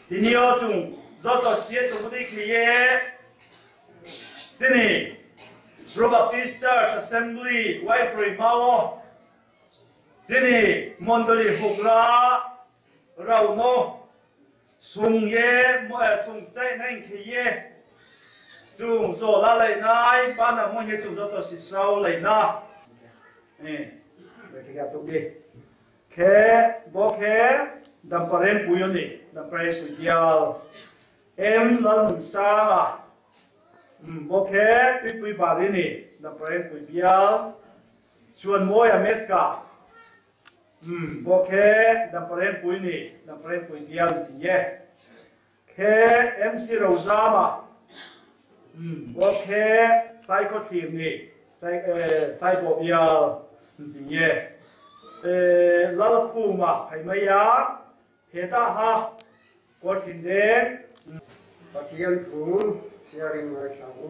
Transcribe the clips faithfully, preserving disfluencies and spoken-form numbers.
Tini yo chung joto si ye tongmo dei khe ye, tini Bru Baptist Church Assembly waiproima wo tini mondoli houhgra rao no sung ye, mo-, eh, sung chainai khe ye, chung jo lalainai, bana mo ye chung joto si srao lai na. Eh, khe, bo khe Dampareng pui yo ni, Dampareng pui bial. M Lalnungsanga, hmm, bo khe Tuipui Bari ni, Dampareng pui bial. Chuan Moya Meska, hmm, bo khe Dampareng pui ni, Dampareng pui bial nching ye. Khe M C Rauzama, hmm, bo khe Saikhothir ni, Sai-, eh, Saibo bial nching ye. Eh, Lalkhuma phaimai ya, Hetaha, Kothindeng. Pathian thu sharing nai kha ou.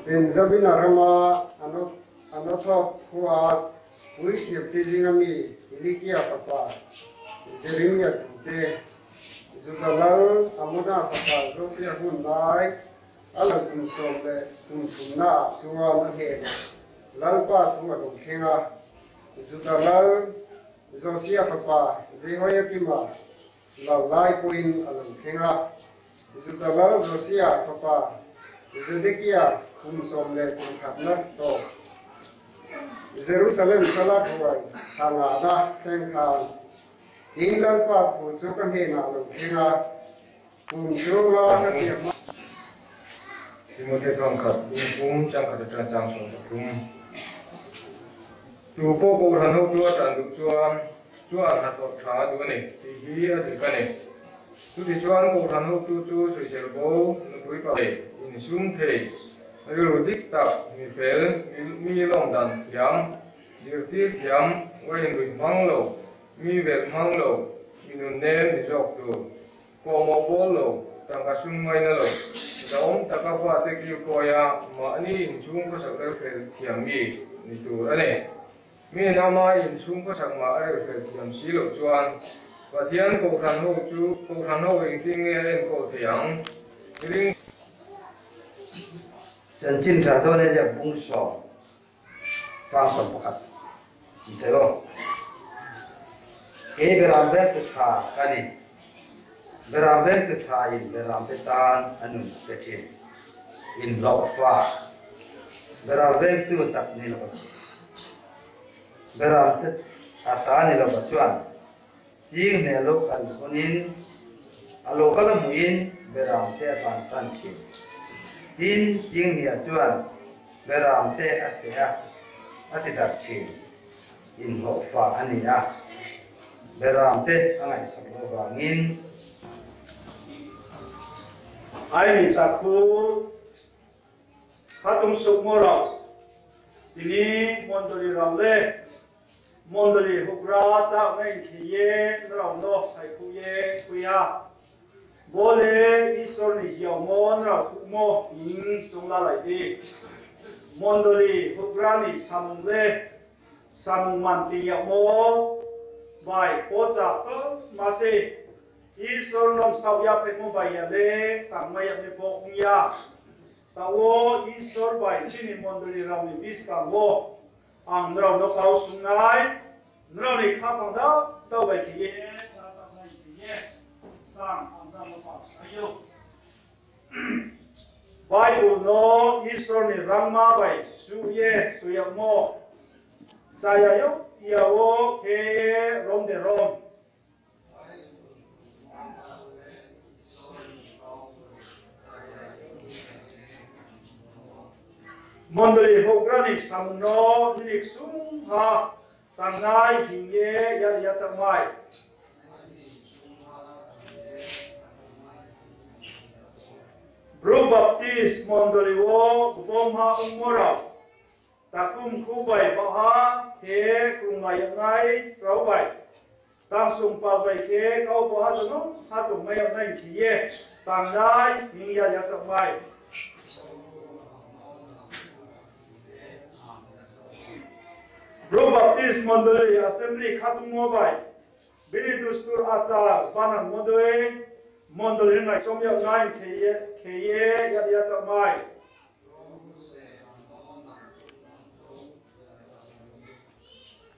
Benjamin a rama Ano-, Anathoth khua, Uisiam te jing ami Hilikia papa Jeremia thute, Juda lal Amona papa Josia hun nai, a lal kum som le kum thumna chuan a heh Lalpa thu a lungkheng a, Juda lal Josia papa Jehoiakima lal lai poi in a lungkheng a, Juda lal Josia papa Zedekia kum som le kum khatna to Jerusalem sala khuai thangna kheng khan, in Lalpa thu chu ka heh na lungkheng a, kum chu la ka siam ma. Timothy thang khat, bung thum, chang khat chang, chang sawm pathum. Tu pawh Kohhran Hotu a tan duh chuan, chuan Anathoth tha a duh a ni tih hi a dik a ni. Chutichuan Kohhran Hotu chu Soisel bo, nupui pa lei, insum thei, rilru dik tak, mi fel, mi, mi lawm dan thiam, zirtir thiam, vawiin rui hmang lo, mi vel hmang lo, mi nunnem mi zawktu, kawhmawh bawl lo, tangka sum ngaina lo, zaum taka fate kilkawia mahni inchhung khawsak rel fel thiam mi ni tur a ni. Mi in ama inchhung khawsak mah a rel fel thiam si lo chuan, Pathian Kohhran Ho chu, Kohhran Ho engtin nge a enkawh thei ang? Ring. Chanchin Tha John a lian bung sawm, chang sawm pakhat. Kei beram vengtu tha ka ni. Beram vengtu tha in beramte tan a nun pe thin, inhlawhfa. Beram vengtu tak ni lo, beramte a ta ni lo chuan, ching hne a lo kal hun in, a lo kal a mu in beramte a tansan thin. Tin, ching hne a chuan beramte a se a, a tidak thin, inhlawhfa a ni a, beramte a ngaihsak lo vangin. Ai ni takhu, khatung sukmo rao, tini mondoli rao le, mondoli houhgra chaknai khe ye nrao no saikhuh ye khui ha. Bo le Isor ni hiaomo nrao khuhmo hing choung lalai di. Mondoli houhgra ni samung le, samung manting yagmo bai pocha ma se. Isor no msaoh yaphaimo bai ya le tangmai yag ni pho ong ya. Taoh wo Isor bai chini mondoli rao ni buskang wo ang nrao no kau sungnai, nrao ni khaphang dao dao bai khe ye, khe ye, skang ang nrao no kau sai ou. Bible no Isor ni rangma bai suh ye suh yagmo, chaya ou ya wo khe rom de rom. Mondoli houhgra ni samung no nini ksungha tangnai hing ye ya, ya tangmai. Bru Baptist mondoli wo gboma ongmo rao, takhu mkhu bai baha khe krunglai yagnai rao bai, tangsong pal bai khe kau baha jono ha tongmai yagnai khe ye tangnai hing ya, ya tangmai. Bru Baptist mondoli assembly khatungmo bai Bini dustur achar bana modoi, mondoli ni naichom yag nai khe ye, khe ye yag ya tangmai.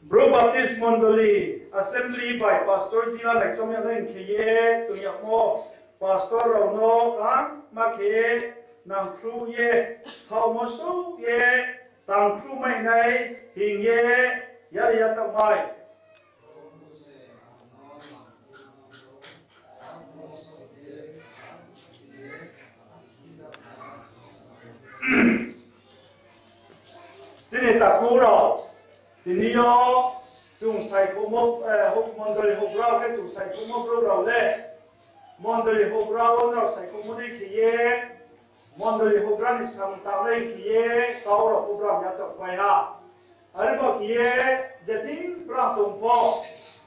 Bru Baptist Mondoli Assembly bai Pastor jila naichom yag nai khe ye tong yagmo pastor rao no kaham ma khe nangkhruh ye, thaomo souh ye, tangkhruh mai nai hing ye yag ya tangmai. Chini takhu rao, tini yo chung saikhouhmo, eh, houh-, mondoli houhgra khe chung saikhouhmo brouh rao le, mondoli houhgra wo nrao saikhouhmo dei khe ye, mondoli houhgra ni samung tangnai khe ye, kau rao pho brao yachaohpai ha. Are bo khe ye, je din brao tong pho,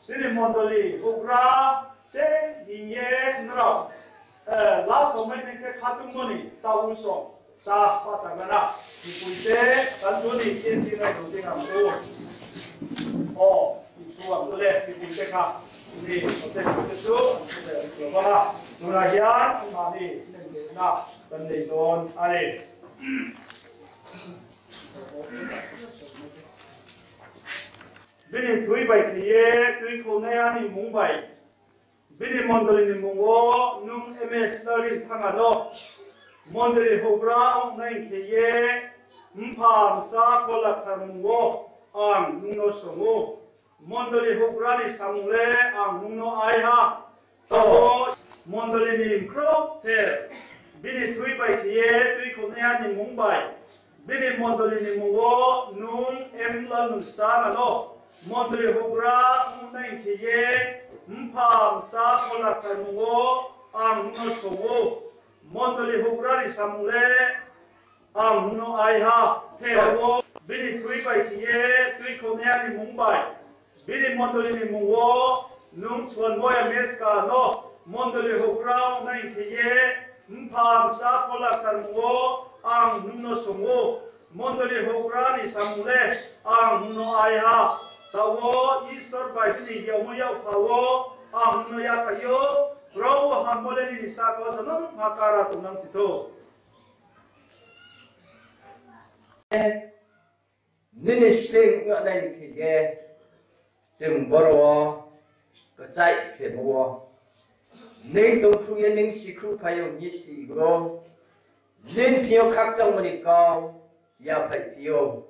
chini mondoli houhgra se hing ye nrao, eh, lasao mai nai khe khatungmo ni taoh ong song, sa pachagana, bipui te, kanto ni, tin tin nai rung tin ang tu. O, isu ang tu le, bipui te kha. Ni, o te, o te chu, o te, o te, o te, o te, nung ra hiya, ma ni, nung de na, kan de don, are. Bini thui bai khe ye tuikhouhnaiha ni mmung bai, bini mondoli ni mmung wo nung M S Lalrinthang no mondoli houhgra ong nai khe ye, mpha msa phola kthar mmung wo ang nung no song ou. Mondoli houhgra ni samung le ang nung no ai ha. Taoh wo mondoli ni bkhrouh ther, bini thui bai khe ye tuikhouhnaiha ni mmung bai, bini mondoli ni mmung wo nung M Lalnusa no mondoli houhgra ong nai khe ye, mpha msa phola kthar mmung wo ang nung no song ou. Mondoli houhgra ni samung le ang nung no ai ha. Ther wo bini thui bai khe ye tuikhouhnaiha ni mmung bai, bini mondoli ni mmung wo nung Chuanmoya Meska no mondoli houhgra ong nai khe ye, mpha msa phola kthar mmung wo ang nung no song ou. Mondoli houhgra ni samung le ang nung no ai ha. Taoh wo Isor bai bini yagmo yakpha wo ang nung no yaphai ou. Probu hammo le nini sahka wo jonom ha kara tongnang si thou. Nini sleing ong nai khe ye, chung boro wo kchaih khemo wo, nung tongkhruh ye nung sikhruhphai ou hing ye si ou. Nini thing yo khakchangmo ni kau yaphaihphi ou.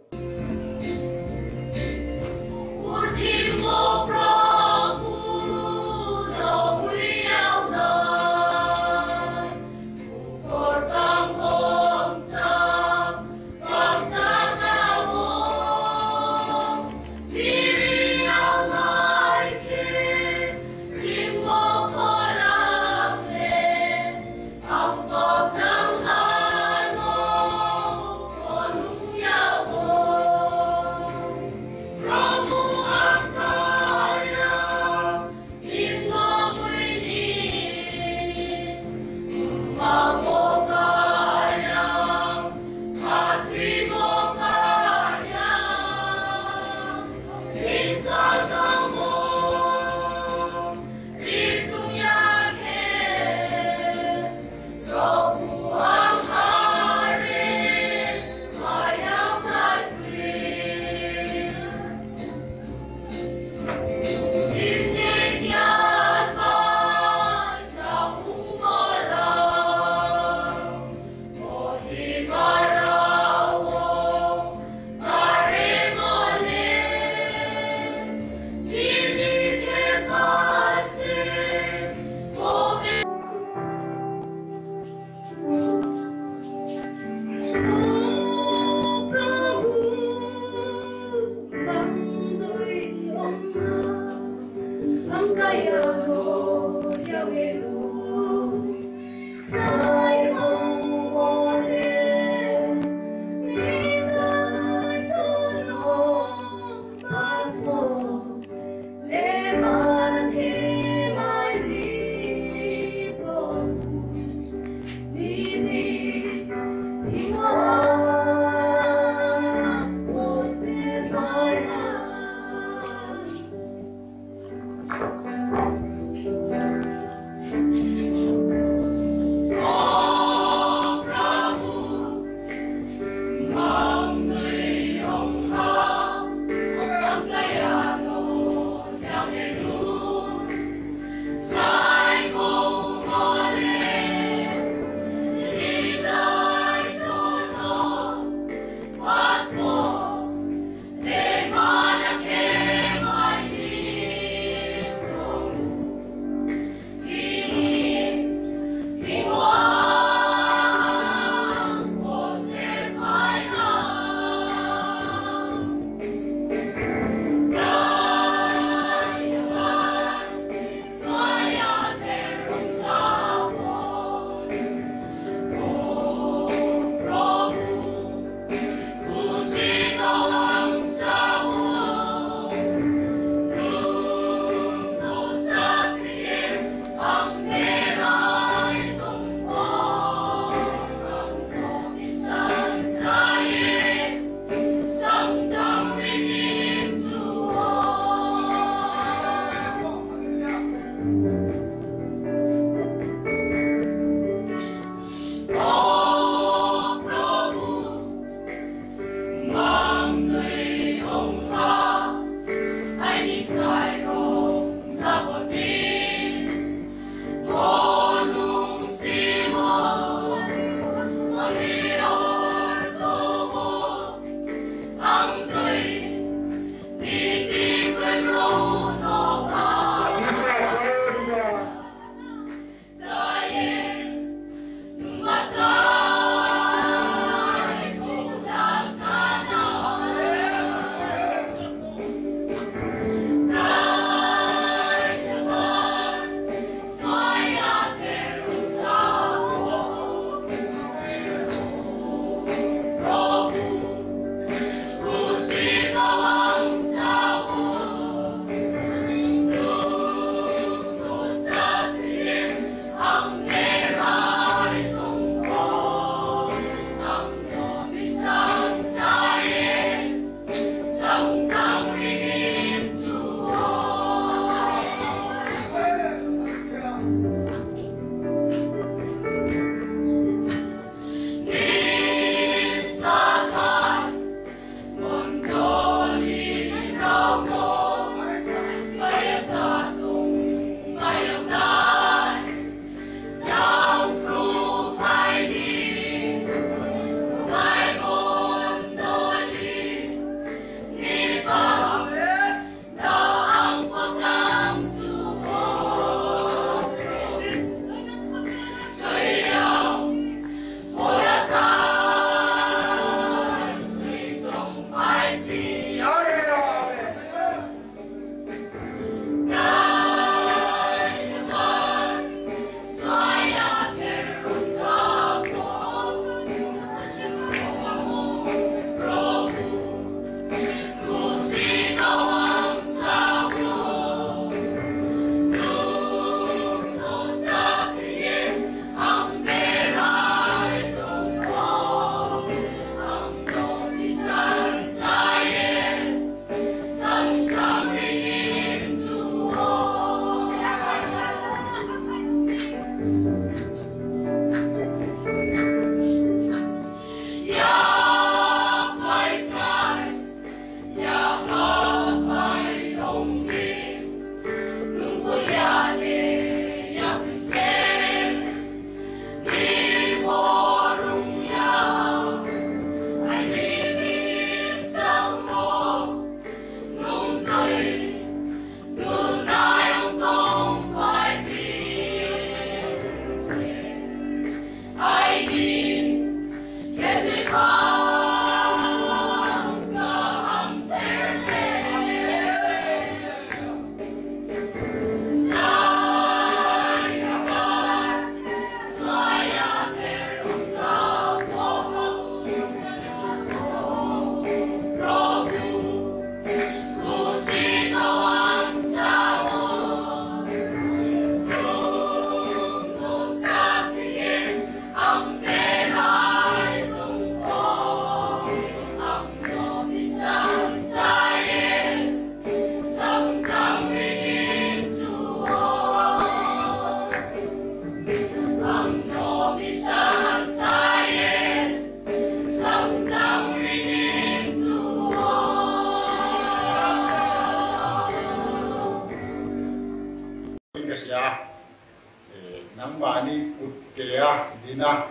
Nangma ni kut kea dina,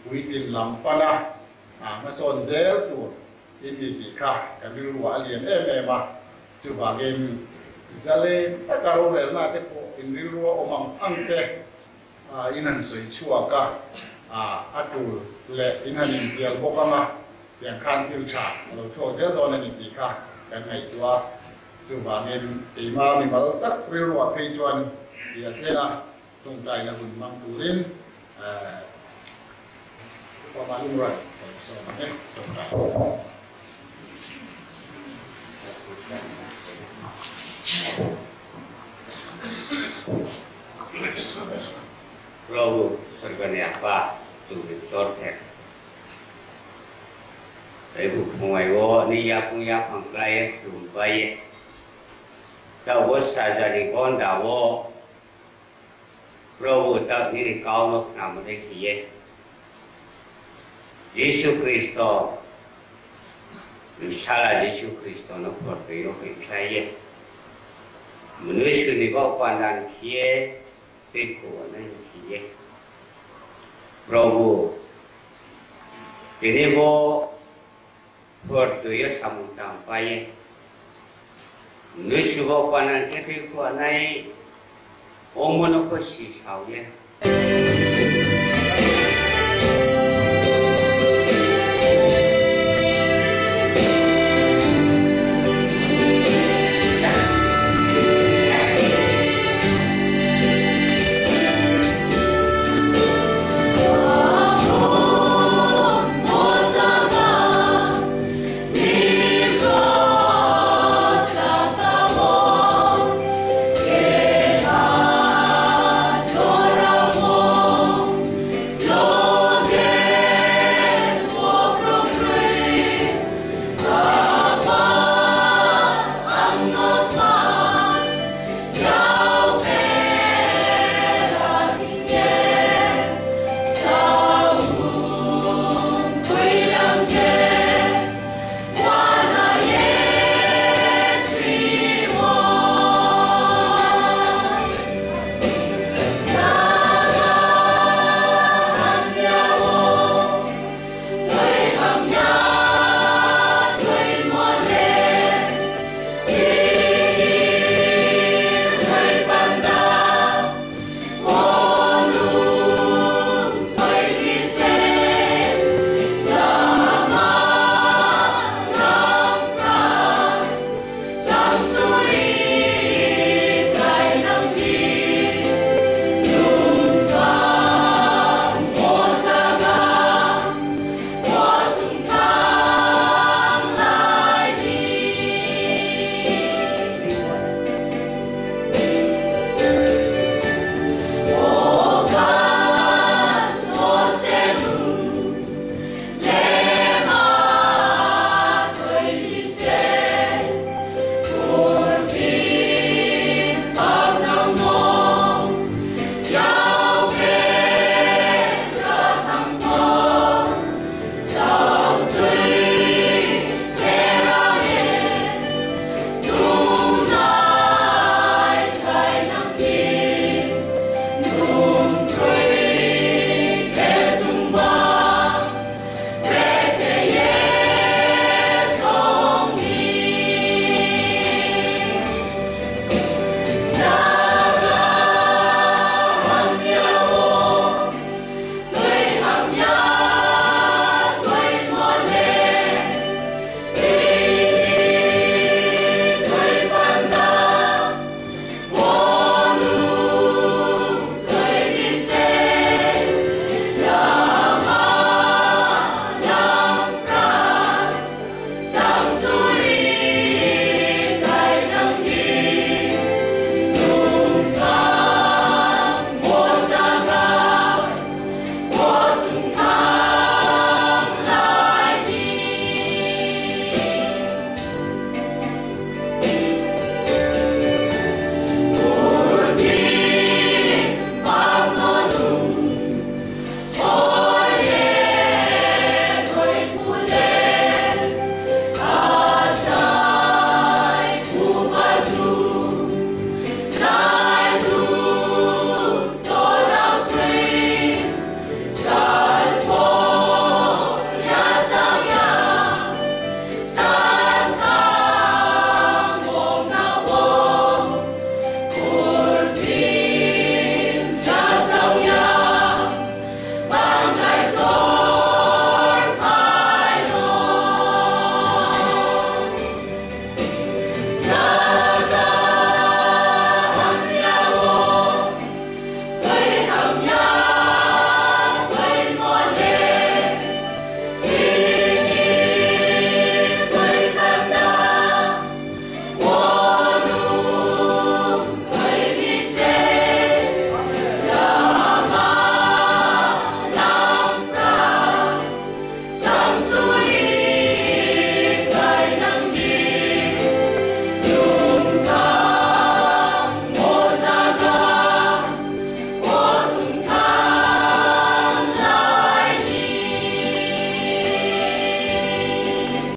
puitin lam pana, a, ma son zel tu, in ni ti kha, ka rilru a lian em em a, chuba gen, zale, ta ka ro rel na te pho, in rilru a omang ang te, a, in han soi chua ka, a, a tu le, in han in tial bo ka ma, Piang khan thil tha, lo chuak zel dawn a ni ti kha, kan ngaihtuah a. Chuba ngen keima mimal tak rilru a phei chuan, bia tena, tungtaina hun mang turin, eh, pa ma lungrai, so ma ngen, tungtai. Prabhu, sorgo ni Apa, chwng ni ktor khe. Tei buphung ai wo nini yaphung yaphang klái ye khlum pai ye. Taoh bo saja ni gonda wo, Prabhu, taoh nini kau no khnamo dei khe ye. Jisu Khristo, Bsala Jisu Khristo no phortoi yo hoihkhlai ye. Mnusu ni baoh panda ni khe ye, tei khuanai ni khe ye. Prabhu, tini bo phortoi yo samung tang pai ye. Mnusu baoh panda ni khe tei khuanai, omo no pho si sao ye.